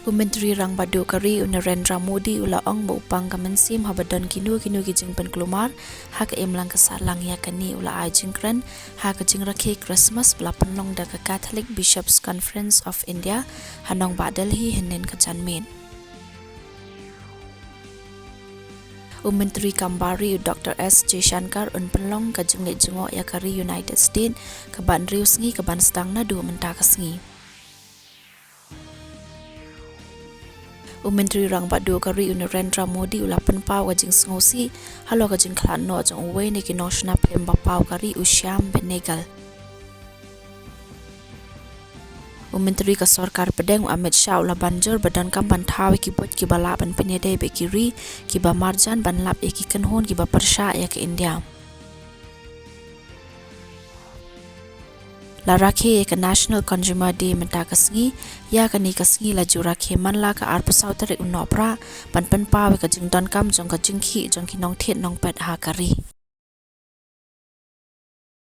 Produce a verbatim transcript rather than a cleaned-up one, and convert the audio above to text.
U Myntri Rangbah Duh ka ri u Narendra Modi u la ong ba u pang ka mynsiem haba don kino kino ki jingpynkulmar ha ka imlang ka sahlang. Ïa kane u la ai jingkren ha ka jingrakhe Christmas ba la pynlong da ka Catholic Bishops' Conference of India ha nongbah Delhi hynnin ka janmiet. U Myntri Kam Bar Ri u Dr S Jaishankar un pynlong ka jingleit jngoh ïa ka ri United States ka ba hynriew sngi ka ban sdang naduh mynta ka sngi. U Myntri Rangbah Duh ka ri u Narendra Modi u la pynpaw ka jingsngewsih halor ka jingkhlad noh jong uwei na ki nongshna phlim ba paw ka ri u Shyam Benegal. U Myntri ka Sorkar Pdeng u Amit Shah u la ban jur ba donkam ban thaw ïa ki buit kiba lah ban pynïadei bad ki ri kiba marjan ban lap ïa ki kynhun kiba pyrshah ïa ka India. La rakhe ïa ka National Consumer Day mynta ka sngi. Ïa kane ka sngi la ju rakhe man la ka arphew saw tarik u Nohprah ban pynpaw ïa ka jingdonkam jong ka jingkhih jong ki nongthied nongpet ha ka ri.